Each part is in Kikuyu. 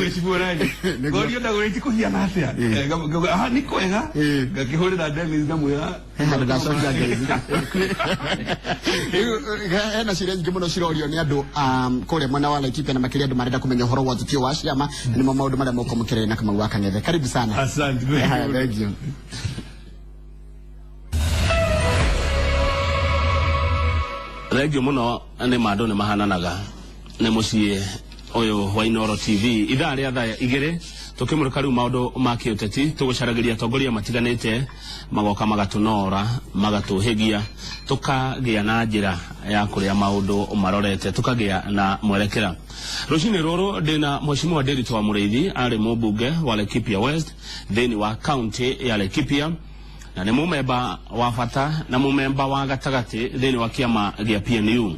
Mheshimiwa nani? Ngorio ndagũrĩti kũhiana atĩa? Ah, nĩ kwega. Ngakĩhũrĩra Dennis ngamwĩra He handũ ndacokia ngeithi. Rĩu, hena ciũria nyingĩ mũno cirorio nĩ andũ kũrĩa mwena wa Laikipia na makĩria andũ marenda kũmenya ũhoro wa ũteti ũyũ wa ciama na nĩmo maũndũ marĩa mũkũmũkĩrĩria na Kamau wa Kang'ethe. Karibu sana. Asante. Haya, thank you. Thengio mũno nĩ ma andũ nĩ mahananaga nĩ mũciĩ ũyũ wa Inooro TV ithaa rĩa thaa 2 tũkĩmũrĩka rĩu maũndũ ma kĩũteti tũgũcaragĩria atongoria matiganĩte magoka magatũnora magatũhĩgia tũkagĩa na njĩra ya kũrĩa maũndũ marorete tũkagĩa na mwerekera. Rũcinĩ rũrũ ndĩna Mheshimiwa Ndiritu wa Mũrĩithi arĩ mũmbunge wa Laikipia West thĩinĩ wa kaunti ya Laikipia na nĩ mũmemba wa bata na mũmemba wa gatagatĩ thĩinĩ wa kĩama gĩa PNU.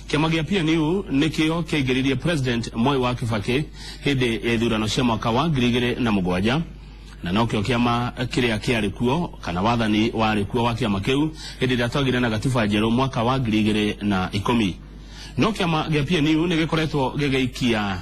Kĩama gĩa PNU nĩkĩo kĩaingĩririe President Moi wa Kibaki hĩndĩ ya ithurano cia mwaka wa 2007 na nokĩo kĩama kĩrĩa kĩarĩ kuo kana wathani warĩ kuo wa kĩama kĩu hĩndĩ ĩrĩa twagire na gatiba njerũ mwaka wa 2010. No kĩama gĩa PNU nĩ gĩkoretwo gĩgĩikia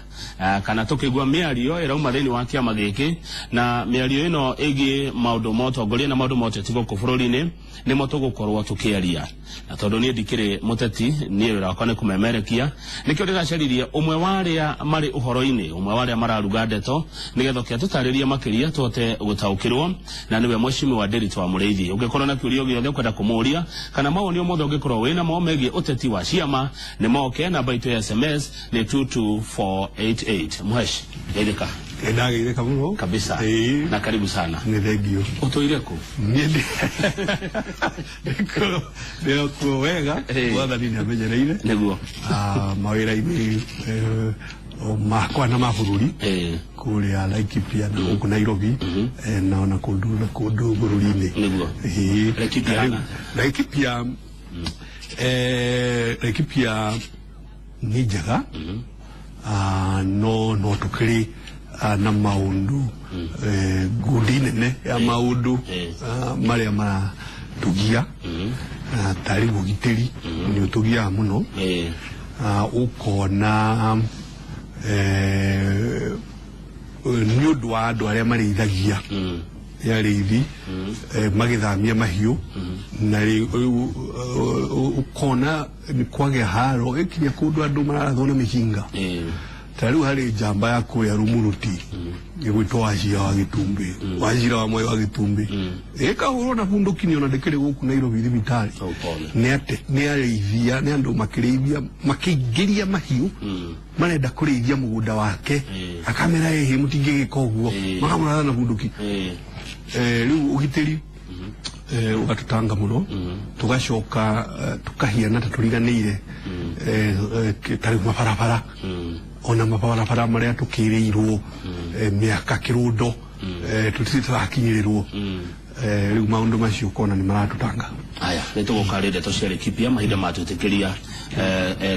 kana tũkĩigua mĩario ĩrauma thĩinĩ wa kĩama gĩkĩ na mĩario ĩno ĩgiĩ maũndũ ma ũtongoria na maũndũ ma ũteti gũkũ bũrũri-inĩ nĩmo tũgũkorwo tũkĩaria. Na tondũ niĩ ndikĩrĩ mũteti, niĩ wĩra wakwa nĩ kũmemerekia, nĩkĩo ndĩracaririe ũmwe wa arĩa marĩ ũhoro-inĩ, ũmwe wa arĩa mararuga ndeto nĩgetha oke atũtarĩrie makĩria tũhote gũtaũkĩrwo, na nĩwe Mheshimiwa Ndiritu wa Mũrĩithi. Ũngĩkorwo na kĩũria o gĩothe ũkwenda kũmũria kana mawoni o mothe ũngĩkorwo wĩna mo megiĩ ũteti wa ciama, nĩ moke. Namba itũ ya SMS nĩ 22488. Mhesh, geithĩka. Ndageithĩka mũno kabisa. Ĩĩ. Na karibu sana. Nĩ thengio. Ũtũire kũ? Niĩ ndĩrokuo wega. Mwathani nĩ amenyereire. Nĩguo. Mawĩra-inĩ makwa na ma bũrũri kũrĩa Laikipia na gũkũ Nairobi na ona kũndũ na kũndũ bũrũri-inĩ. Nĩguo. Ĩĩ. Laikipia hana? Laikipia Laikipia nĩ njega, no tũkĩrĩ na maũndũ ngundi nene ya maũndũ marĩa maratũgia, ta rĩu ũgitĩri nĩ ũtũgiaga mũno. Ũkona nĩ ũndũ wa andũ arĩa marĩithagia nĩ arĩithi magĩthamia mahiũ na rĩu ũkona nĩ kwagĩa haro ĩkinya kũndũ andũ mararathwo na mĩcinga. Ta rĩu harĩ njamba ya kũrĩa Rumuruti ĩgwĩtwo Wacira wa Gĩtumbĩ, Wacira wa Moi wa Gĩtumbĩ, ĩkahũrwo na bunduki nĩ ona ndĩkĩrĩ gũkũ Nairobi thibitarĩ. Oh, pole. Nĩ atĩ nĩ arĩithia, nĩ andũ makĩrĩithia makĩingĩria mahiũ marenda kũrĩithia mũgũnda wake, akamera ĩhĩ mũtingĩgĩka ũguo, makamũratha na bunduki. Rĩu ũgitĩri ũgatũtanga mũno, tũgacoka tũkahiana ta tũriganĩire ta rĩu mabarabara, ona mabarabara marĩa tũkĩrĩirwo mĩaka kĩrũndo tũtirĩ tũrakinyĩrĩrwo. Rĩu maũndũ macio ũkona nĩ maratũtanga. Aya, nĩ tũgũka rĩ ndeto cia Laikipia mahinda matwĩtĩkĩria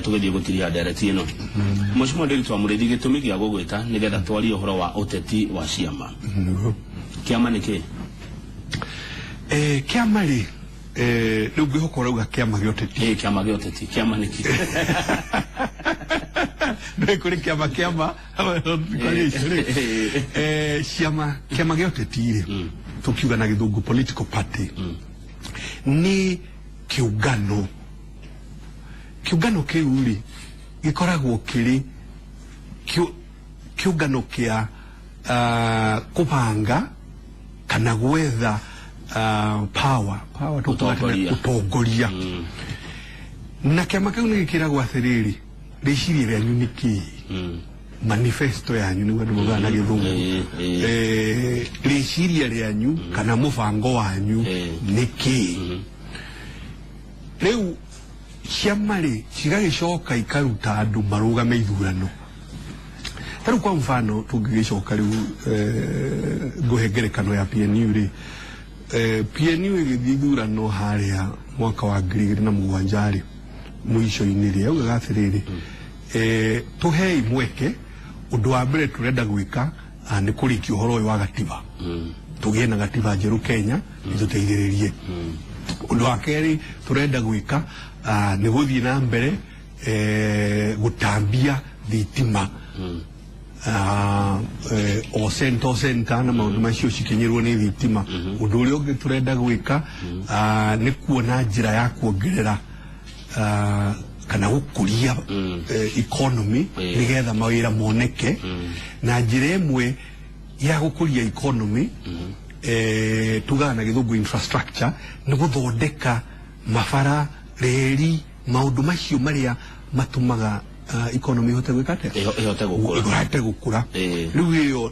tũgĩthiĩ gũtiria ndereti ĩno. Mheshimiwa Ndiritu wa Mũrĩithi, gĩtũmi gĩa gũgwĩta nĩgetha twarie ũhoro wa ũteti wa ciama. Kĩama nĩ kĩ? Kĩama rĩ, rĩu ngwĩhoka ũrauga kĩama gĩa ũteti. Ĩĩ, kĩama gĩa ũteti. Kĩama nĩ kĩ? Nĩ kũrĩ kĩama kĩama ciama. Kĩama gĩa ũteti rĩ, tũkiuga na gĩthũngũ political party, nĩ kĩũngano. Kĩũngano kĩu rĩ, gĩkoragwo kĩrĩ kĩũngano kĩa kũbanga kana gwetha power Ũtongoria. Ũtongoria. Na kĩama kĩu nĩ gĩkĩragwo atĩrĩrĩ, rĩciria rĩanyu nĩ kĩĩ, manifesto yanyu nĩguo andũ maugaga na gĩthũngũ. Rĩciria rĩanyu kana mũbango wanyu nĩ kĩĩ. Rĩu ciama rĩ cigagĩcoka ikaruta andũ marũgame ithurano. Ta rĩu kwa mfano tũngĩgĩcoka rĩu ngũhe ngerekano ya PNU rĩ, PNU ĩgĩthiĩ ithurano harĩa mwaka wa 2007 rĩ, mũico-inĩ rĩ, yaugaga atĩrĩrĩ, tũhei mweke, ũndũ wa mbere tũrenda gwĩka nĩ kũrĩkia ũhoro ũyũ wa gatiba, tũgĩe na gatiba njerũ Kenya ĩtũteithĩrĩrie. Ũndũ wa kerĩ tũrenda gwĩka nĩ gũthiĩ na mbere gũtambia thitima. o center center na maũndũ macio cikinyĩrwo nĩ thitima. Ũndũ ũrĩa ũngĩ tũrenda gwĩka nĩ kuona njĩra ya kuongerera kana gũkũria economy nĩgetha mawĩra moneke. Na njĩra ĩmwe ya gũkũria economy tugaga na gĩthũngũ infrastructure nĩ gũthondeka mabara, reri, maũndũ macio marĩa matũmaga economy ihote gwĩka atĩa? Ihote gũkũra. Ihote gũkũra. Rĩu ĩyo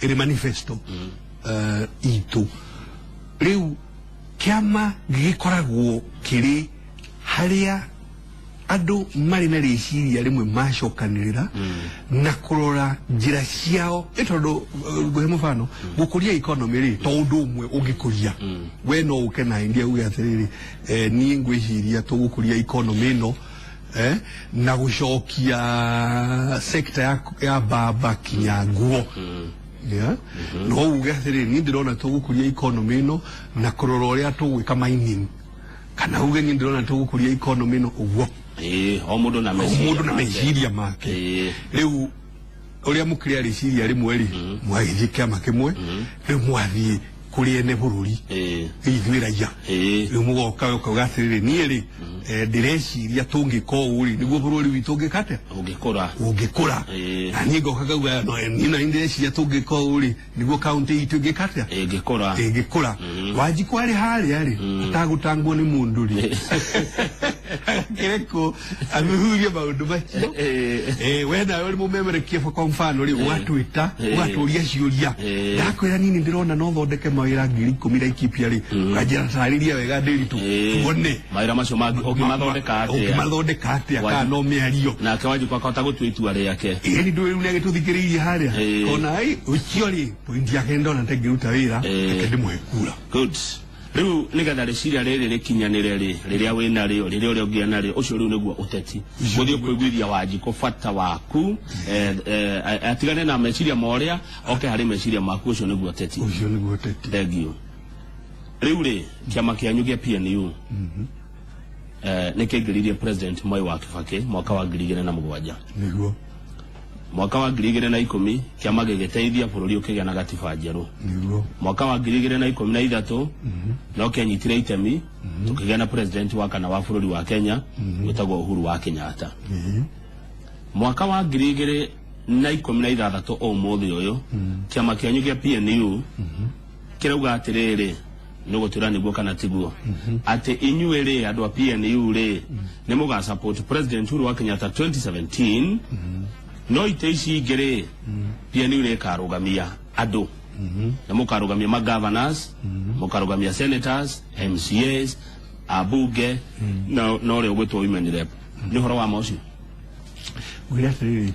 ĩrĩ manifesto itũ. Rĩu kĩama gĩgĩkoragwo kĩrĩ harĩa andũ marĩ na rĩciria rĩmwe macokanĩrĩra na kũrora njĩra ciao. Ĩ tondũ ngũhe mũbano, gũkũria economy rĩ to ũndũ ũmwe ũngĩkũria. We no ũke na India uge atĩrĩrĩ, niĩ ngwĩciria tũgũkũria economy ĩno na gũcokia sector ya mbamba kinya nguo. Yeah? No uge atĩrĩrĩ, niĩ ndĩrona tũgũkũria economy ĩno na kũrora ũrĩa tũgwĩka mining, kana uge niĩ ndĩrona tũgũkũria economy ĩno ũguo. O mũndũ na meciria mũndũ na meciria make. Rĩu ũrĩa mũkĩrĩa rĩciria rĩmwe rĩ, mwagĩthiĩ kĩama kĩmwe, rĩu mwathiĩ kũrĩ ene bũrũri, ithuĩ raia. Rĩu mũgoka ũkauga atĩrĩrĩ, niĩ rĩ ndĩreciria tũngĩka ũũ rĩ nĩguo bũrũri witũ ũngĩka atĩa? Ũngĩkũra. Ũngĩkũra. Na niĩ ngoka ngauga no niĩ na ndĩreciria tũngĩka ũũ rĩ nĩguo kaunti itũ ĩngĩka atĩa? Ĩngĩkũra. Ĩngĩkũra. Wanjikũ arĩ harĩa rĩ atagũtangwo nĩ mũndũ rĩ kĩreko athuthurie maũndũ macio. We nawe ũrĩ mũmemerekia kwa mfano rĩ ũgatwĩta ũgatũria ciũria, ndakwĩra nini ndĩrona no thondeke mawĩra 10,000 Laikipia rĩ, ũkanjĩra tarĩria wega Ndiritu tuone mawĩra macio ũngĩmathondeka atĩa, ũngĩmathondeka atĩa kana no mĩario. Nake Wanjikũ akahota gũtua itua rĩake. Ĩni ndũĩ rĩu nĩagĩtũthikĩrĩirie harĩa ona ũcio rĩ point yake ndona ta ĩngĩruta wĩra, reke ndĩmũhe kura. Good. Rĩu nĩgetha rĩciria rĩrĩ rĩkinyanĩre rĩ, rĩrĩa wĩna rĩo, rĩrĩa ũrĩa ũngĩ narĩo, ũcio rĩu nĩguo ũteti. Gũthiĩ kũiguithia Wanjikũ bata waku, atigane na meciria ma ũrĩa, oke harĩ meciria maku, ũcio nĩguo ũteti. Ũcio nĩguo ũteti. Thank you. Rĩu rĩ, kĩama kĩanyu gĩa PNU nĩ kĩaingĩririe President Mwai wa Kibaki mwaka wa 2007. Nĩguo. Mwaka wa 2010 kĩama gĩgĩteithia bũrũri ũkĩgĩa na gatiba njerũ. Nĩguo. Mwaka wa 2013 no kĩanyitire itemi tũkĩgĩa na president wa kana wa bũrũri wa Kenya wĩtagwo Uhuru wa Kenyatta. Mwaka wa 2016 ũmũthĩ ũyũ kĩama kĩanyu kĩa PNU kĩrauga atĩrĩrĩ, nĩ gũtwĩra nĩguo kana tiguo, atĩ inyuĩ rĩ andũ a PNU rĩ nĩ mũga support President Uhuru wa Kenyatta 2017, no itĩ ici ingĩ rĩ PNU nĩ ĩkarũgamia andũ, na mũkarũgamia ma governors, mũkarũgamia senators, MCAs, abunge, na ũrĩa ũgwĩtwo women rep. Nĩ ũhoro wa ma ũcio? Ngwĩre atĩrĩrĩ,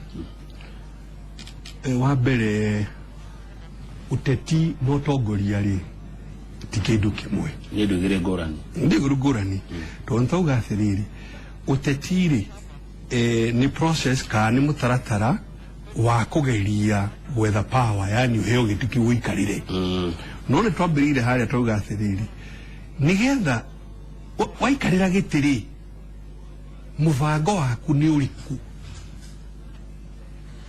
wa mbere ũteti na ũtongoria rĩ ti kĩndũ kĩmwe. Nĩ indo igĩrĩ ngũrani. Nĩ igĩrĩ ngũrani. Tondũ nĩtwauga atĩrĩrĩ, ũteti rĩ ni process kana nĩ mũtaratara wa kũgeria gwetha power, yani ũheo gĩtĩ kĩu ũikarĩre. No nĩ twambĩrĩire harĩa twauga atĩrĩrĩ, nĩgetha waikarĩra gĩtĩ rĩ, mũbango waku nĩ ũrĩkũ?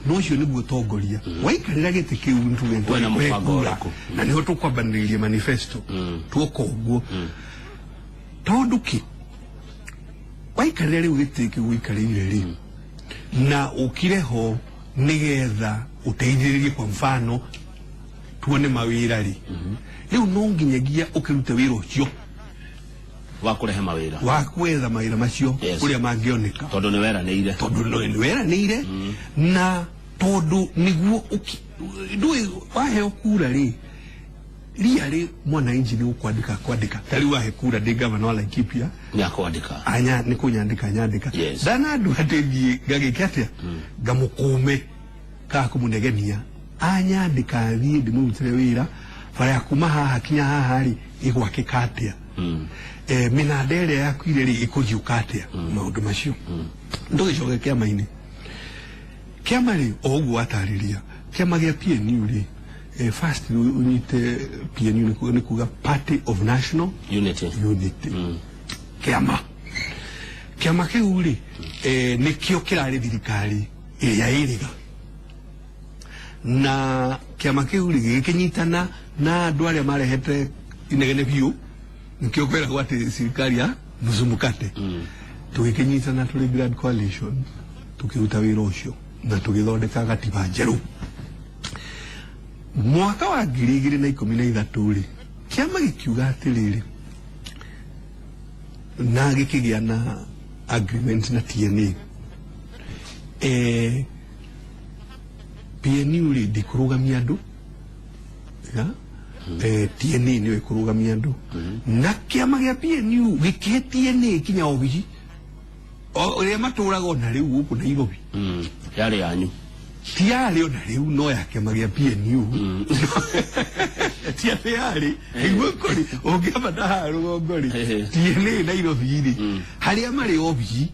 No ũcio nĩguo ũtongoria. Waikarĩra gĩtĩ kĩu nĩtuge Wĩna mũbango ũrĩkũ? Na nĩho tũkwambanĩrĩria manifesto tuoka ũguo. Tondũ kĩ waikarĩra rĩu gĩtĩ kĩu ũikarĩire rĩ, na ũkire ho nĩgetha ũteithĩrĩrie kwa mfano tuone mawĩra rĩ, rĩu no nginyagia ũkĩrute wĩra ũcio wa kũrehe mawĩra, wa gwetha mawĩra macio ũrĩa mangĩoneka, tondũ nĩ weranĩire, tondũ nĩ weranĩire, na tondũ nĩguo ndũĩ waheo kura rĩ, ria rĩ mwananchi nĩ gũkwandĩka kwandĩka. Ta rĩu wahe kura ndĩ gavana wa Laikipia, nĩ akwandĩka, anya nĩ kũnyandĩka nyandĩka. Ndanandua atĩ thiĩ ngagĩke atĩa, ngamũkũme kana kũmũnegenia, anyandĩka thiĩ ndĩmũrutĩre wĩra, bara ya kuma haha kinya haha rĩ ĩgwakĩka atĩa, mĩnanda ĩrĩa yakuire rĩ ĩkũriũka atĩa, maũndũ macio. Ndũgĩcoke kĩama-inĩ. Kĩama rĩ, o ũguo watarĩria, kĩama gĩa PNU rĩ, first ũnyite PNU nĩ kuga Party of National Unity. Unity. Kĩama kĩama kĩu rĩ, nĩkĩo kĩrarĩ thirikari ĩrĩa ĩrĩga. Na kĩama kĩu rĩ gĩgĩkĩnyitana na andũ arĩa marehete inegene biũ, nĩkĩo kwĩragwo atĩ serikali ya nusu mkate. Tũgĩkĩnyitana tũrĩ Grand Coalition, tũkĩruta wĩra ũcio na tũgĩthondeka gatiba njerũ. Mwaka wa 2013 rĩ, kĩama gĩkiuga atĩrĩrĩ, na gĩkĩgĩa na agreement na TNA, PNU rĩ ndĩkũrũgamia andũ ya TNA nĩyo ĩkũrũgamia andũ, na kĩama gĩa PNU gĩkĩhe TNA kinya obici ũrĩa matũraga ona rĩu gũkũ Nairobi. Yarĩ yanyu? Ti yarĩ ona rĩu, no ya kĩama gĩa PNU, ti atĩ yarĩ iguo kũrĩ ũngĩambata haha rũgongo rĩ, TNA Nairobi rĩ, harĩa marĩ obici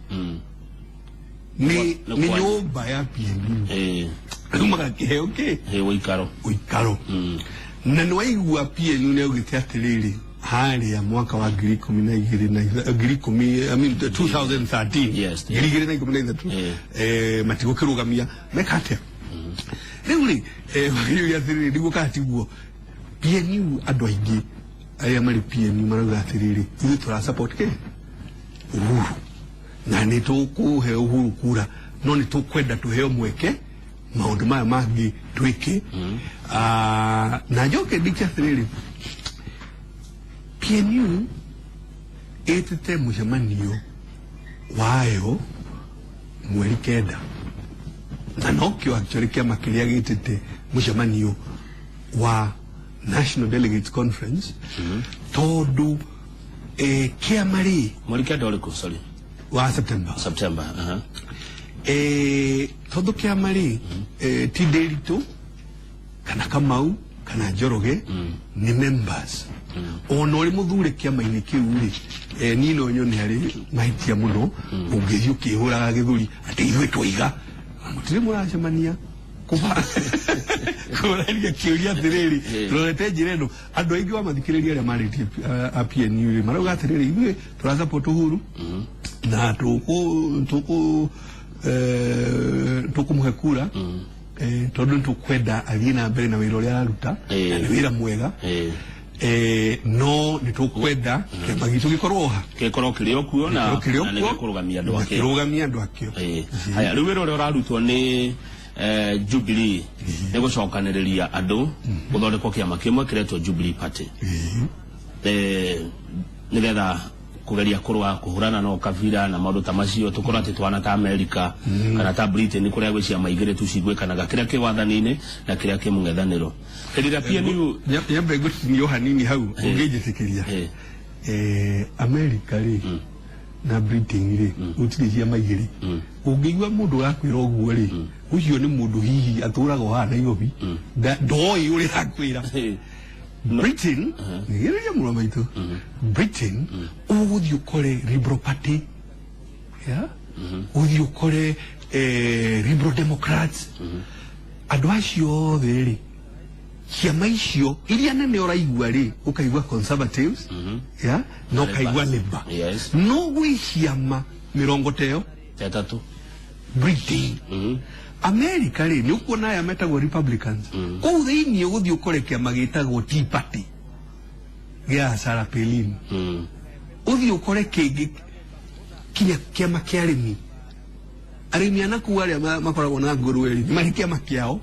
nĩ Nĩ nĩ kwanyu. Nyũmba ya PNU. Rĩu magakĩheo kĩ? Ũikaro. Ũikaro. Na nĩ waigua PNU nĩ augĩte atĩrĩrĩ, harĩa mwaka wa 2012 na 10,000, I mean 2013, 2013, matigũkĩrũgamia meka atĩa rĩu rĩ, makĩũria atĩrĩrĩ, nĩguo kana tiguo? PNU, andũ aingĩ arĩa marĩ PNU marauga atĩrĩrĩ, ithuĩ tũra support kĩ? Uhuru, na nĩ tũkũhe Uhuru kura, no nĩ tũkwenda tũheo mweke maũndũ maya mangĩ twĩke. Ah, na njoke ndike atĩrĩrĩ, PNU ĩtĩte mũcemanio wayo 9, na nokĩo actually kĩama kĩrĩa gĩtĩte mũcemanio wa National Delegates Conference, tondũ kĩama rĩ 9 ũrĩkũ, sorry? Wa September. September, aha. Tondũ kĩama rĩ, ti Ndĩritũ kana Kamau kana Njoroge, nĩ members. Ona ũrĩ mũthure kĩama-inĩ kĩu rĩ, niĩ no nyone arĩ mahĩtia mũno ũngĩthiĩ ũkĩhũraga gĩthũri atĩ ithuĩ twaiga mũtirĩ mũracemania kũba kũraria kĩũria atĩrĩrĩ, tũrorete njĩra ĩno. Andũ aingĩ wamathikĩrĩria arĩa marĩtie a PNU rĩ, marauga atĩrĩrĩ, ithuĩ tũra support Uhuru na tũkũ tũkũ tũkũmũhe kura, tondũ nĩ tũkwenda athiĩ na mbere na wĩra ũrĩa araruta, na nĩ wĩra mwega, no nĩ tũkwenda kĩama gitũ gĩkorwo ha? Gĩkorwo kĩrĩ o kuo na gĩkorwo kĩrĩ o na kuo, nĩgĩkũrũgamia andũ na akĩo. Kĩrũgamia andũ akĩo. Haya, rĩu wĩra ũrĩa ũrarutwo nĩ Jubilee nĩ gũcokanĩrĩria andũ gũthondekwo kĩama kĩmwe kĩretwo Jubilee Party, nĩgetha kũgeria kũrũa kũhũrana na ũkabira na maũndũ ta macio, tũkorwo atĩ twana ta America kana ta Britain, kũrĩa gwĩ ciama igĩrĩ tu ciguĩkanaga, kĩrĩa kĩ wathani-inĩ na kĩrĩa kĩ mũng'ethanĩro. Hĩndĩ ĩrĩa PNU Nyambe ngũtinio hanini hau ũngĩnjĩtĩkĩria. America rĩ na Britain rĩ, gũtirĩ ciama igĩrĩ. Ũngĩigua mũndũ ũrakwĩra ũguo rĩ, ũcio nĩ mũndũ hihi atũraga o haha Nairobi, ndoĩ ũrĩa akwĩra. Britain, nĩgereria mũno maitũ, Britain ũgũthiĩ ũkore Liberal Party, yeah? Ũthiĩ ũkore Liberal Democrats, andũ acio othe rĩ, ciama icio iria nene ũraigua rĩ, ũkaigua Conservatives, yeah? Na ũkaigua Labour. No gwĩ ciama mĩrongo teyo 3 Britain. America rĩ, nĩ ũkuona aya metagwo Republicans, kũu thĩinĩ ũgũthiĩ ũkore kĩama gĩtagwo Tea Party gĩa Sarah Palin, ũthiĩ ũkore kĩngĩ kinya kĩama kĩa arĩmi, arĩmi a nakũu arĩa makoragwo na ngũrwe rĩ, nĩ marĩ kĩama kĩao,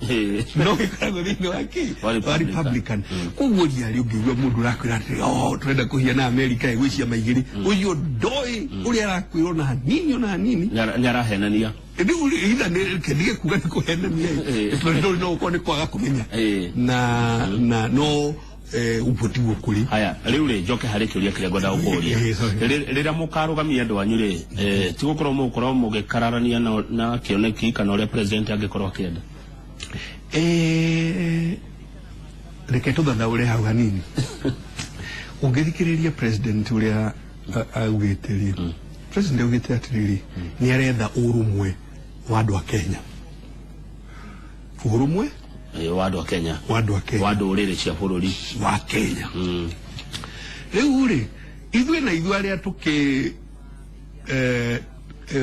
no gĩkoragwo thĩinĩ wa kĩ? Wa Wa Republican. Republican. Koguo ria rĩ, ũngĩigua mũndũ ũrakwĩra atĩ, oh, tũrenda kũhiana America ĩ gwĩ ciama igĩrĩ, ũcio ndoĩ ũrĩa arakwĩra ona hanini, ona hanini. Nĩ arahenania. Rĩu itha nĩ kendige kuga nĩ kũhenania, tondũ no ũkorwo nĩ kwaga kũmenya, na no ũguo tiguo kũrĩ. Haya, rĩu rĩ, njoke harĩ kĩũria kĩrĩa ngwenda gũkũria. Sorry. Rĩrĩa mũkarũgamia andũ anyu rĩ, ti gũkorwo mũgũkorwo mũgĩkararania na kĩoneki kana ũrĩa president angĩkorwo akĩenda? Reke tũthathaũre hau hanini. Ũngĩthikĩrĩria president ũrĩa augĩte rĩ, president augĩte atĩrĩrĩ, nĩ aretha ũrũmwe wa andũ a Kenya, ũrũmwe wa andũ a Kenya, wa andũ a Kenya, wa ndũrĩrĩ cia bũrũri wa Kenya. Rĩu rĩ, ithuĩ na ithuĩ arĩa tũkĩ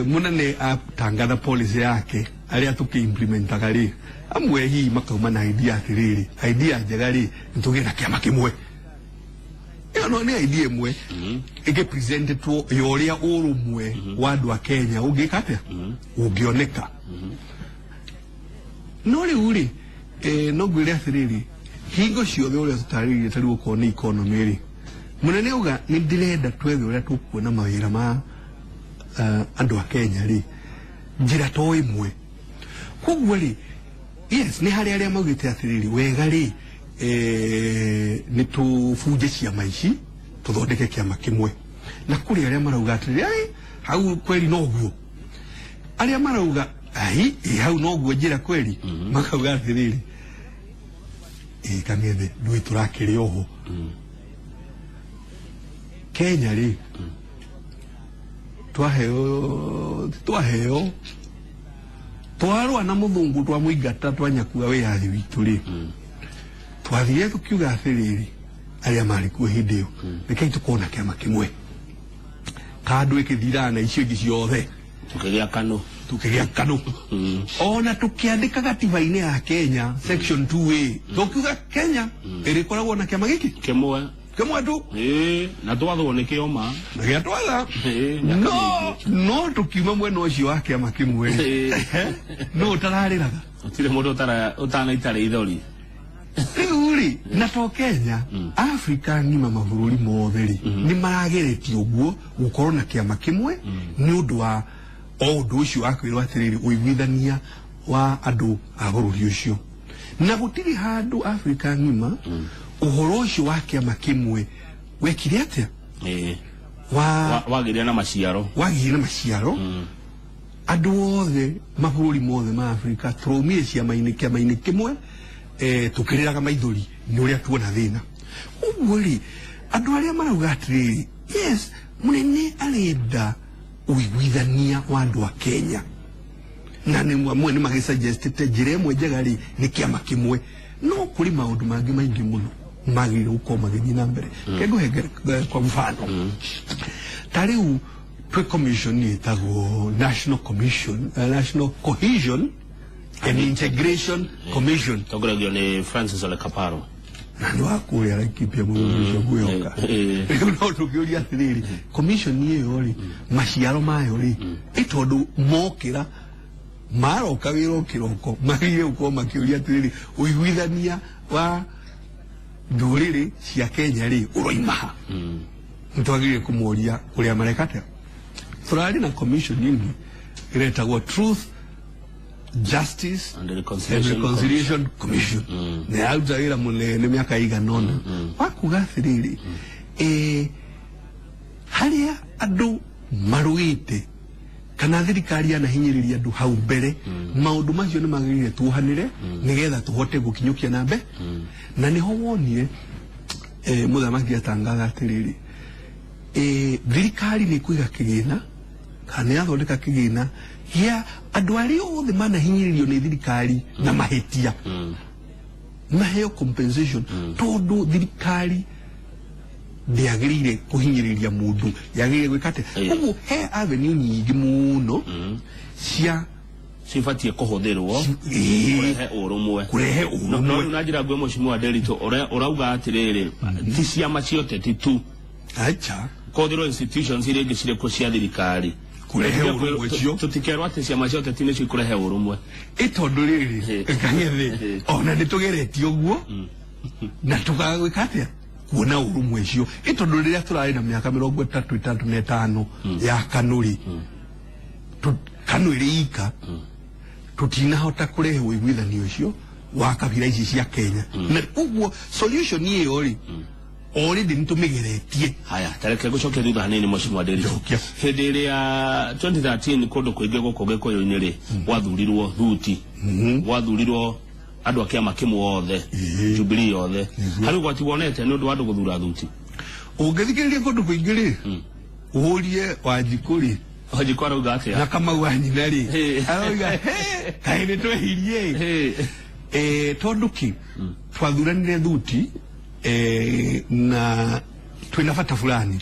mũnene atangatha policy yake arĩa tũkĩ-implementaga rĩ amwe hihi makauma na idea atĩrĩrĩ idea njega rĩ nĩtũgĩe na kĩama kĩmwe ĩyo no nĩ idea ĩmwe ĩgĩpresentetwo ya ũrĩa ũrũmwe wa andũ a Kenya ũngĩka atĩa ũngĩoneka no rĩu rĩ no ngwĩre atĩrĩrĩ hingo ciothe ũrĩa tũtarĩirie ta rĩu okorwo nĩ economy rĩ mũnene auga nĩ ndĩrenda twethe ũrĩa tũkuona mawĩra ma andũ a Kenya rĩ njĩra to ĩmwe koguo rĩ yes nĩ harĩ arĩa maugĩte atĩrĩrĩ wega rĩ nĩ tũbunje ciama ici tũthondeke kĩama kĩmwe na kũrĩ arĩa marauga atĩrĩrĩ ai hau kweli noguo arĩa marauga ai hau noguo njĩra kweli makauga atĩrĩrĩ Kang'ethe ndũĩ tũrakĩrĩ oho Kenya rĩ twaheo twarũa na mũthũngũ twamũingata twanyakua wĩyathi witũ rĩ twathire tũkiuga atĩrĩrĩ arĩa marĩ kuo hĩndĩ ĩyo rekei tũkorwo na kĩama kĩmwe kandũ ĩkĩthiraga na icio ingĩ ciothe tukĩgĩa KANU tukĩgĩa KANU ona tũkĩandĩka gatiba-inĩ ya Kenya section 2A tũkiuga Kenya ĩrĩkoragwo na kĩama gĩkĩ kĩmwe kĩmwe tu na twathwo nĩ kĩoma na gĩatwatha mĩaka no tũkiuma mwena ũcio wa kĩama kĩmwe no ũtararĩraga gũtirĩ mũndũ ũtanaita rĩithori rĩu rĩ na to Kenya Africa ng'ima mabũrũri mothe rĩ nĩ marageretie ũguo gũkorwo na kĩama kĩmwe nĩ ũndũ wa o ũndũ ũcio wa kwĩrwo atĩrĩrĩ ũiguithania wa andũ a bũrũri ũcio na gũtirĩ handũ Africa ng'ima ũhoro ũcio wa kĩama kĩmwe wekire atĩa wagĩire na maciaro wagĩire na maciaro andũ othe mabũrũri mothe ma Africa tũraumire ciama-inĩ kĩama-inĩ kĩmwe tũkĩrĩraga maithori nĩ ũrĩa tuona thĩna ũguo rĩ andũ arĩa marauga atĩrĩrĩ yes mũnene arenda ũiguithania wa andũ a Kenya na nĩ amwe nĩ magĩsuggestĩte njĩra ĩmwe njega rĩ nĩ kĩama kĩmwe no kũrĩ maũndũ mangĩ maingĩ mũno magĩrĩire gũkorwo magĩthiĩ na mbere kengũhe kwa mfano ta rĩu twĩ commission ĩtagwo National Commission National Cohesion and Integration Commission tongoragio nĩ Francis Ole Kaparo na nĩ wa kũrĩa Laikipia mũrũri ũcio ngwĩhoka rĩu no tũkĩũria atĩrĩrĩ commission ĩyo rĩ maciaro mayo rĩ ĩ tondũ mokĩra maroka wĩra o kĩroko magĩrĩire gũkorwo makĩũria atĩrĩrĩ ũiguithania wa ndũrĩrĩ cia Kenya rĩ ũroima ha nĩtwagĩrĩire kũmoria ũrĩa mareka atĩa tũrarĩ na commission ĩngĩ ĩretagwo Truth Justice and Reconciliation, Reconciliation Commission na yaruta wĩra mũnene mĩaka ĩigana ũna wa kuga atĩrĩrĩ harĩa andũ marũĩte kana thirikari yanahinyĩrĩria andũ hau mbere maũndũ macio nĩ magĩrĩire tuohanĩre nĩgetha tũhote gũkinyũkia na mbere na nĩho wonire mũthamaki atangatha atĩrĩrĩ thirikari nĩ ĩkũiga kĩgĩna kana nĩ yathondeka kĩgĩna gĩa andũ arĩa othe manahinyĩrĩrio nĩ thirikari na mahĩtia maheo compensation tondũ thirikari ndĩagĩrĩire kũhinyĩrĩria mũndũ yagĩrĩire gwĩka atĩa koguo he avenue nyingĩ mũno cia cibatiĩ kũhũthĩrwo kũrehe ũrũmwe kũrehe ũrũmwe no rĩu na njĩra nguhĩ Mheshimiwa Nderitu ũrauga atĩrĩrĩ ti ciama cia ũteti tu acha kũhũthĩrwo institutions iria ingĩ cirĩ kuo cia thirikari kũrehe ũrũmwe ũcio tũtikerwo atĩ ciama cia ũteti nĩcio ikũrehe ũrũmwe ĩ tondũ rĩrĩ Kang'ethe ona nĩ tũgeretie ũguo na tũkaga gwĩka atĩa kuona ũrũmwe ũcio ĩ tondũ rĩrĩa tũrarĩ na mĩaka 35 ya KANU rĩ KANU ĩrĩ ika tũtinahota kũrehe ũiguithanio ũcio wa kabira ici cia Kenya na ũguo solution ĩyo rĩ already nĩ tũmĩgeretie haya tareke ngũcoke thutha hanini Mheshimiwa Nderitu hĩndĩ ĩrĩa 2013 kũndũ kũingĩ gũkũ Gĩkũyũ-inĩ rĩ gwathurirwo thuti gwathurirwo andũ a kĩama kĩmwe othe Jubilee yothe harĩ ũgwati wonete nĩ ũndũ wa andũ gũthura thuti ũngĩthikĩrĩria kũndũ kũingĩ rĩ ũrie Wanjikũ rĩ Wanjikũ arauga atĩa na Kamau wa nyina rĩ arauga kaĩ nĩ twehirie tondũ kĩ twathuranire thuti na twĩna bata fulani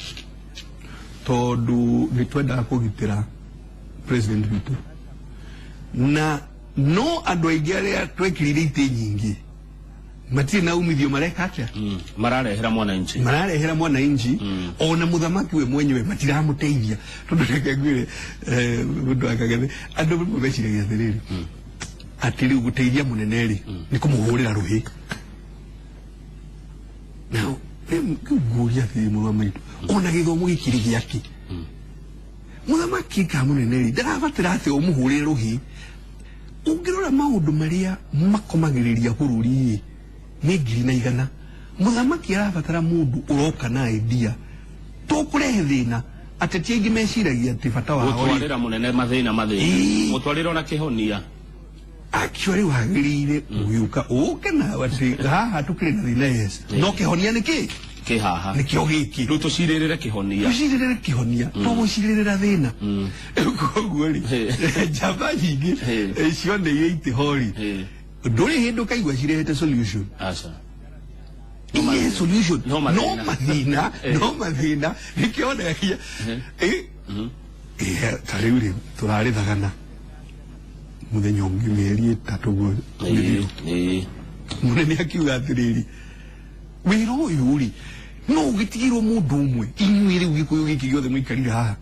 tondũ nĩ twendaga kũgitĩra president witũ na No andũ aingĩ arĩa twekĩrire itĩ nyingĩ matirĩ na umithio mareka atĩa? Mararehera mwananchi. Mararehera mwananchi ona mũthamaki we mwenyewe matiramũteithia tondũ reke ngwĩre mũndũ wa Kang'ethe andũ rĩmwe meciragia atĩrĩrĩ atĩ rĩu gũteithia mũnene rĩ nĩ kũmũhũrĩra rũhĩ. Now rĩu ngũria atĩrĩrĩ mũrũ wa maitũ ona gĩthomo gĩkĩrĩ gĩake mũthamaki ka mũnene rĩ ndarabatara atĩ ũmũhũrĩre rũhĩ. Ũngĩrora maũndũ marĩa makomagĩrĩria bũrũri rĩ nĩ 1,100. Mũthamaki arabatara mũndũ ũroka na idea tũkũrehe thĩna. Ateti aingĩ meciragia atĩ bata wao rĩ Gũtwarĩra mũnene mathĩna mũtwarĩra ona kĩhonia. Actually wagĩrĩire ũgĩũka ũke nawe atĩ haha tũkĩrĩ na thĩna yes no kĩhonia nĩ kĩ? Kĩ haha. Nĩkĩo gĩkĩ. Rĩu tũcirĩrĩre kĩhonia. Tũcirĩrĩre kĩhonia tũgũcirĩrĩra thĩna. Rĩu koguo rĩ njamba nyingĩ cioneire itĩ ho rĩ ndũrĩ hĩndĩ ũkaigua cirehete solution. Aca. Iye solution no mathĩna no mathĩna nĩkĩonagia ta rĩu rĩ tũrarĩthagana mũthenya ũngĩ mĩeri 3 ũguo mũnene akiuga atĩrĩrĩ wĩra ũyũ rĩ no ũgĩtigĩrwo mũndũ ũmwe inyuĩ rĩu gĩkũyũ gĩkĩ gĩothe mũikarire haha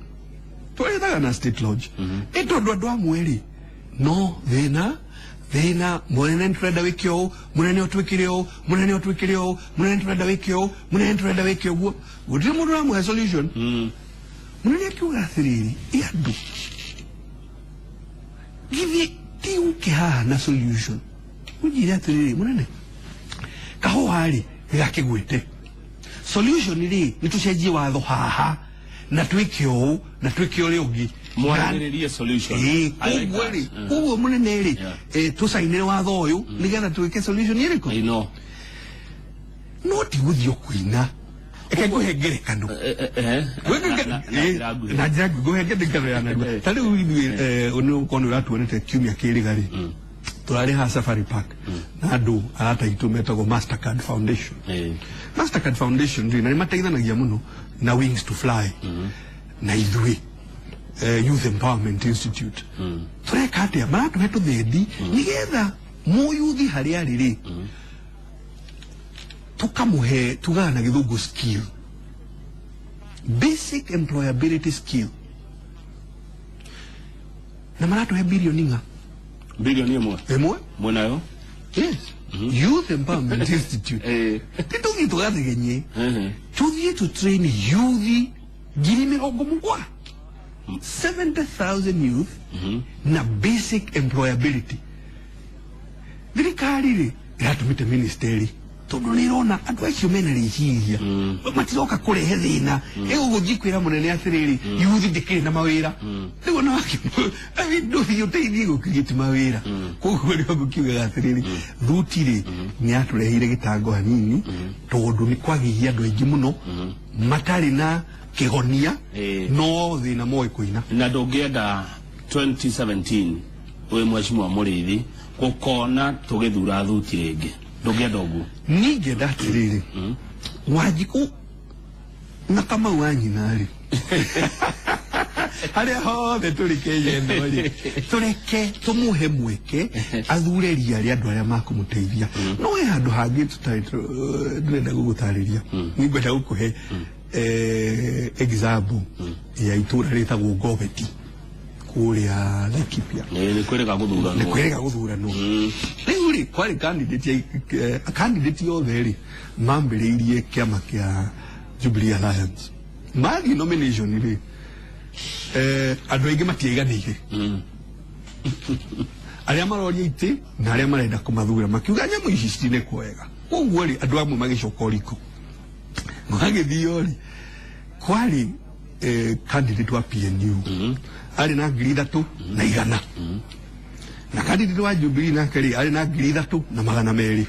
tũrĩthagana State Lodge ĩ tondũ andũ amwe rĩ no thĩna thĩna mũnene nĩtũrenda wĩke ũũ mũnene ũtwĩkĩre ũũ mũnene ũtwĩkĩre ũũ mũnene nĩtũrenda wĩke ũũ mũnene nĩtũrenda wĩke ũguo gũtirĩ mũndũ ũramũhe solution. Mũnene akiuga atĩrĩrĩ ĩ andũ githĩ ti ũke haha na solution ũnjĩre atĩrĩrĩ mũnene kahũa rĩ nĩgakĩgwĩte solution rĩ nĩ tũcenjie watho haha na twĩke ũũ na twĩke ũrĩa ũngĩ mwarĩrĩrie solution. Koguo rĩ koguo mũnene rĩ tũcainĩre watho ũyũ nĩgetha twĩke solution ĩrĩkũ? No ti gũthiĩ kũina. Reke ngũhe ngerekano na njĩra ngũhe ngerekano ya narua. Ta rĩu ithuĩ ũkorwo nĩ ũratuonete kiumia kĩrĩga rĩ tũrarĩ haha Safari Park na andũ arata aitũ metagwo Mastercard Foundation. Mastercard Foundation rĩ na nĩ mateithanagia mũno na Wings to Fly na ithuĩ Youth Empowerment Institute. Tũreka atĩa? Maratũhe tũthendi nĩgetha mũyuthi harĩa arĩ rĩ tukamũhe tugaga na gĩthũngũ skill, basic employability skill, na maratũhe bilioni ng'a? Bilioni ĩmwe mwĩnayo? Yes. Youth Empowerment Institute. Ti tũthiĩ tũgathegenye tũthiĩ tũ train youth 70,000 70,000 youth na basic employability. Thirikari rĩ ĩratũmĩte ministry tondũ nĩ ĩrona andũ acio mena rĩciria matiroka kũrehe thĩna ĩgũgũthiĩ kwĩra mũnene atĩrĩrĩ youth ndĩkĩrĩ na mawĩra rĩu ona ndũthiĩ ũteithie gũkirĩti mawĩra. Koguo rĩo ngũkiugaga atĩrĩrĩ thuti rĩ nĩ yatũreheire gĩtango hanini tondũ nĩ kwagĩire andũ aingĩ mũno matarĩ na kĩhonia no thĩna moĩ kũina. Na ndũngĩenda 2017 wĩ mheshimiwa Mũrĩithi gũkona tũgĩthura thuti rĩngĩ ndũngĩenda ũguo? Ningĩenda atĩrĩrĩ Wanjikũ na Kamau wa nyina rĩ harĩa hothe tũrĩ Kenya ĩno rĩ tũreke tũmũhe mweke athure ria rĩa andũ arĩa makũmũteithia. No he handũ hangĩ tũtarĩ ndĩrenda gũgũtarĩria nĩngwenda gũkũhe example ya itũra rĩtagwo Ngobeti kũrĩa Laikipia. Nĩ kwĩrĩga gũthuranwo. Nĩ kwĩrĩga gũthuranwo. Rĩu rĩ kwarĩ candidate othe rĩ mambĩrĩirie kĩama kĩa Jubilee Alliance. Mathiĩ nomination rĩ andũ aingĩ matiaiganĩire. Arĩa maroria itĩ na arĩa marenda kũmathura makiuga nyamũ ici citinekwo wega. Koguo rĩ andũ amwe magĩcoka riko magĩthio rĩ kwarĩ candidate wa PNU arĩ na 3,100 na candidate wa Jubilee nake rĩ arĩ na 3,200.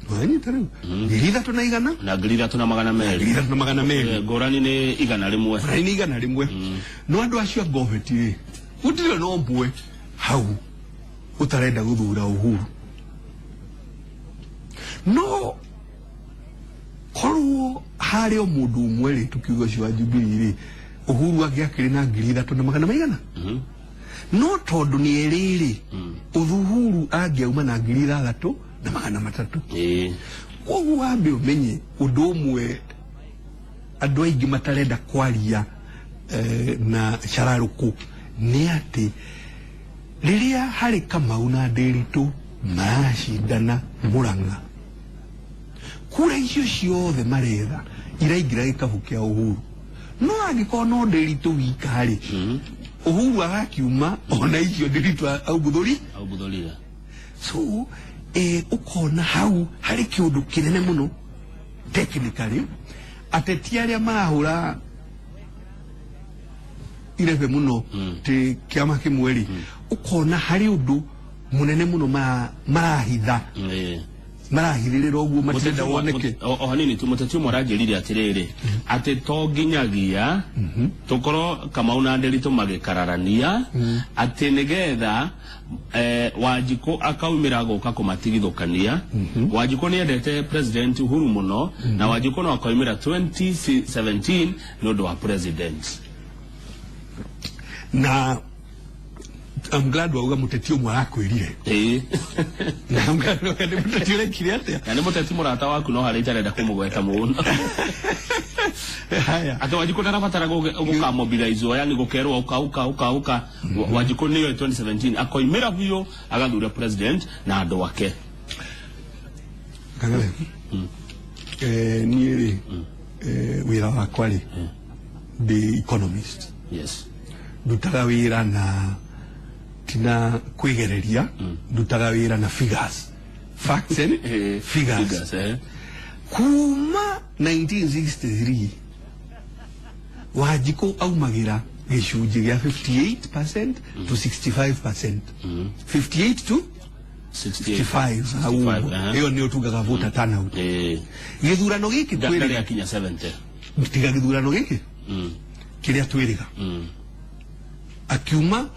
Wanyita rĩu 3,100 na 3,200 3,200 ngũrani nĩ 100. Ngũrani nĩ 100. No andũ acio a Ngobeti rĩ gũtirĩ na ũmwe hau ũtarenda gũthura Uhuru. No korwo harĩ o mũndũ ũmwe rĩ tukiuga ũcio wa Jubilee rĩ Uhuru angĩakĩrĩ na 3,200 maigana. No tondu ni eriri Uhuru angiauma na 6,300. Koguo wambe umenye undu umwe andu aingi matarenda kwaria na cararuku ni ati riria hari Kamau na Ndiritu maracindana Murang'a, kura icio ciothe maretha iraingira gikabu kia Uhuru. No angikorwo no Ndiritu wika ri, Uhuru agakiuma ona icio Ndiritu auguthurire. So ukona hau hari kiundu kinene muno technically ateti aria marahura irebe muno ti kiama kimwe ri, ukona hari undu munene muno marahitha marahithirira uguo matirenda woneke. O hanini tu muteti umwe aranjirire atiriri ati to nginyagia tukorwo Kamau na Ndiritu magikararania ati nigetha Wanjiku akaumira guka kumatigithukania. Wanjiku ni endete President Uhuru muno na Wanjiku no akaumira 2017 ni undu wa president. Na I'm glad wauga muteti umwe arakwirire. Na I'm glad wauga ni muteti urekire atia. Na ni muteti murata waku no hari itarenda kumugweta muno. Haya. Ati Wanjiku ndarabatara gukamobilize, yani gukerwo uka uka uka uka. Wanjiku niyo 2017 akoimira biũ agathure president na andu ake. Kang'ethe. Niĩ rĩ, wĩra wakwa rĩ, ndi economist. Yes. Ndutaga wĩra na tina kwigereria, ndutaga wĩra na figures, facts and figures. Kuma 1963 Wanjiku aumagira gĩcunjĩ gĩa 58% to 65%. 58 to 65. Ĩyo nĩyo tugaga voter turnout. Gĩthurano gĩkĩ twĩrĩga kinya 70. Tiga gĩthurano gĩkĩ kĩrĩa twĩrĩga akiuma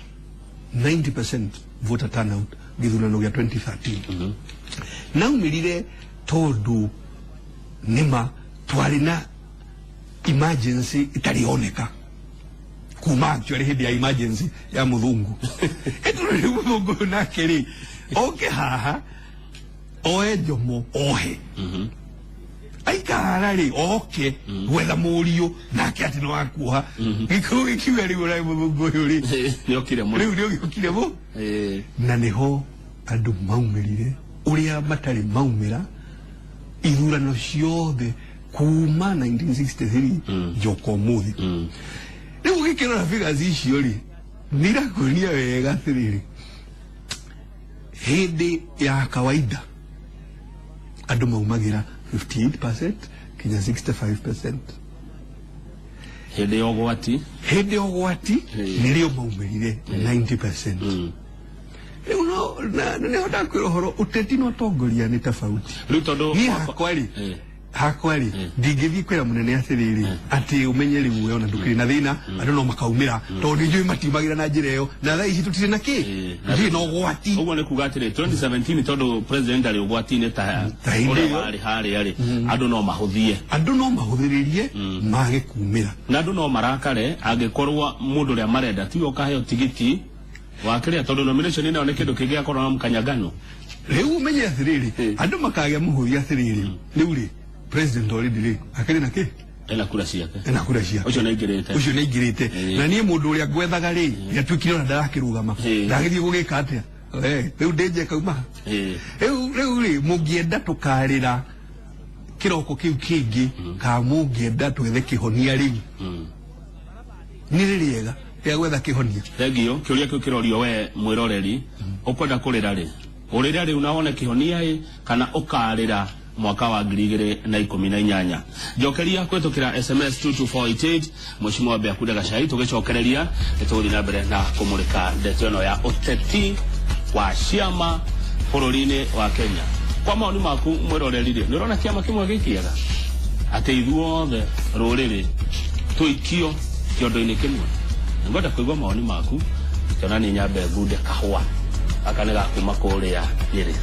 90% voter turnout gĩthurano gĩa 2013. Naumĩrire tondu nĩma twarĩ na emergency itarĩ oneka kuma actually hĩndĩ ya emergency ya muthungu. Ĩtũ rĩu muthungu ũyũ nake rĩ oke haha oe njomo ohe aikara rĩ oke gwetha mũriũ nake atĩ no akuoha. Gĩkũyũ gĩkiuga rĩu ũrĩa mũthungu ũyũ rĩ nĩokire mũno, rĩu nĩokire mũ. Na nĩho andũ maumĩrire ũrĩa matarĩ maumĩra ithurano ciothe kuma 1963 njoka ũmũthĩ. Rĩu ũgĩkĩrora figures icio rĩ nĩirakuonia wega atĩrĩrĩ, hĩndĩ ya kawaida andũ maumagĩra 58% kinya 65%. Hĩndĩ ya ũgwati, hĩndĩ ya ũgwati nĩrĩo maumĩrire 90%. Rĩu no nĩho ndakwĩra ũhoro ũteti na ũtongoria nĩ tofauti. Rĩu tondũ niĩ hakwa rĩ ndingĩthiĩ kwĩra mũnene atĩrĩrĩ atĩ ũmenye rĩu we ona ndũkĩrĩ na thĩna, andũ no makaumĩra tondũ nĩnjũĩ matiumagĩra na njĩra ĩyo, na thaa ici tũtirĩ na kĩ, tũtirĩ na ũgwati. Ũguo nĩ kuga atĩrĩ 2017 tondũ president arĩ ũgwati-inĩ ta ũrĩa warĩ harĩa rĩ, andũ no mahũthie, andũ no mahũthĩrĩrie mage kumĩra, na andũ no marakare angĩkorwo mũndũ ũrĩa marenda tiwe ũkaheo tigiti wa kĩrĩa, tondũ nomination ĩno nĩ kĩndũ kĩngĩakorwo na mũkanyagano. Rĩu ũmenye atĩrĩrĩ, andũ makagĩa mũhũthia atĩrĩrĩ, rĩu rĩ president already rĩ akĩrĩ na kĩ, ena kura ciake, ena kura ciake, ũcio nĩaingĩrĩte, ũcio nĩaingĩrĩte. Na niĩ mũndũ ũrĩa ngwethaga rĩ nĩatuĩkire ona ndarakĩrũgama, ndagĩthiĩ gũgĩka atĩa, rĩu ndĩnje kauma. Rĩu rĩ mũngĩenda tũkarĩra kĩroko kĩu kĩngĩ, ka mũngĩenda twethe kĩhonia rĩu nĩ rĩrĩega rĩa gwetha kĩhonia. Thengio. Kĩũria kĩu kĩrorio we mwĩroreri, ũkwenda kũrĩra rĩ, ũrĩre rĩu na wone kĩhonia ĩ, kana ũkarĩra mwaka wa 2018. Njokeria kũhĩtũkĩra SMS 22488 Mheshimiwa Mbeakunde Gachai, tũgĩcokereria nĩtũgũthiĩ na mbere na kũmũrĩka ndeto ĩno ya ũteti wa ciama bũrũri-inĩ wa Kenya. Kwa maoni maku mwĩroreri rĩ, nĩũrona kĩama kĩmwe gĩ kĩega atĩ ithuothe rũrĩrĩ tũikio kĩondo-inĩ kĩmwe? Ngwenda kũigua maoni maku, kĩona nĩ nyambe ngunde kahũa aka nĩ gakuma kũrĩa Nyĩrĩ.